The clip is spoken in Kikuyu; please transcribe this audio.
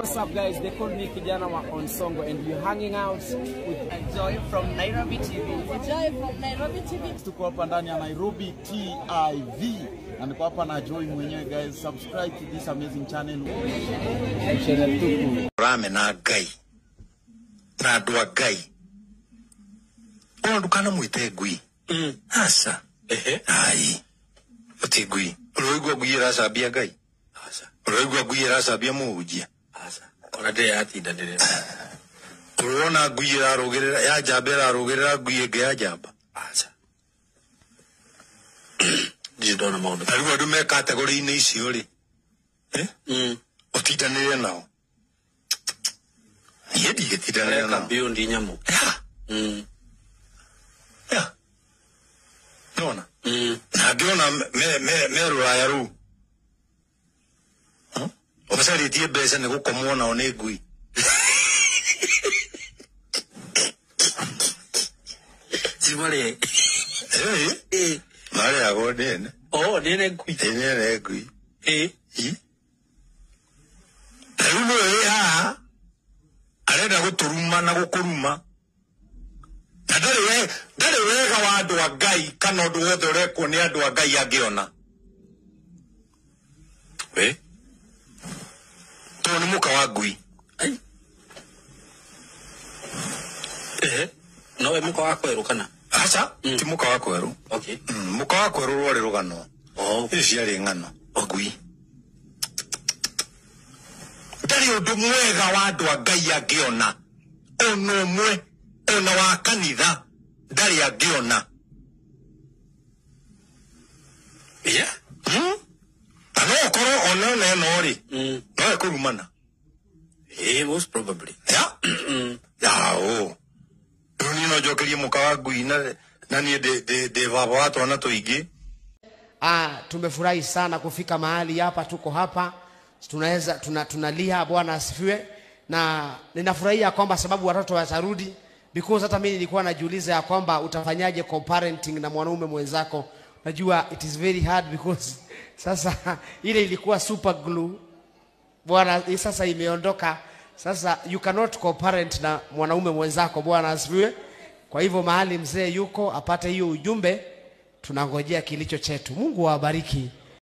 What's up guys, they call me Kijana wa Onsongo and we're hanging out with Joy from Nairobi TV. Joy from Nairobi TV. Tuko hapa ndani ya Nairobi TV na niko hapa na Joy mwenyewe guys. Subscribe to this amazing channel. Channel tupu. Rame na Ngai na andũ a Ngai ona ndũkanamwĩte ngui. Aca. Ai, ũti ngui. Ũraigua ngui ĩracambia Ngai? Aca. Ũraigua ngui ĩracambia mũhunjia? Aca. Ona ndĩrĩ yatindanĩrĩra. Ũrona ngui ĩrarũgĩrĩra ya njamba ĩrarũgĩrĩra ngui ĩngĩ ya njamba? Aca. Ndirĩ ndona maũndũ. Na rĩu andũ me kategori-inĩ icio rĩ, ũtindanĩre nao. Niĩ ndingĩtindanĩra Mareka nao. build nyamũ. Yeah. Yeah. Nona. Na ngĩona me rũraya rũu. Ũcarĩtie mbeca nĩ gũkomwo nao nĩ ngui. Cimarĩe. Marĩagwo nĩ ene. Oh, nĩ ene ngui. Nĩ ene ngui. Na rĩu nĩwe wĩ haha arenda gũtũruma na gũkũruma. Na ndarĩ wega wa andũ a Ngai kana ũndũ wothe ũrekwo nĩ andũ a Ngai angĩona. We? Tondũ nĩ mũka wa ngui. Ai. Nowe mũka wa kwerũ kana? Aca, ti mũka wa kwerũ. Okay. Mũka wa kwerũ rwarĩ rũgano. Oh. Ici ciarĩ ng'ano. Ngui. Ndarĩ ũndũ mwega wa andũ a Ngai angĩona. Ona ũmwe, ona wa kanitha, ndarĩ angĩona. Yeah. Na no ũkorwo ona ona ĩno rĩ, no ĩkũrumana. Most probably. Yeah. Yeah, oh. Rĩu niĩ no njokerie mũka wa ngui na niĩ ndĩ baba wa twana tũingĩ. Tumefurahi sana kufika mahali hapa, tuko hapa. Tunaweza, tunalia, Bwana asifiwe. Na ninafurahia kwamba sababu watoto watarudi, because hata mimi nilikuwa najiuliza ya kwamba utafanyaje co-parenting na mwanaume mwenzako. Najua it is very hard because sasa ile ilikuwa super glue. Bwana, sasa imeondoka. Sasa you cannot co-parent na mwanaume mwenzako, Bwana asifiwe. Kwa hivyo mahali mzee yuko apate hiyo ujumbe, tunangojea kilicho chetu. Mungu awabariki.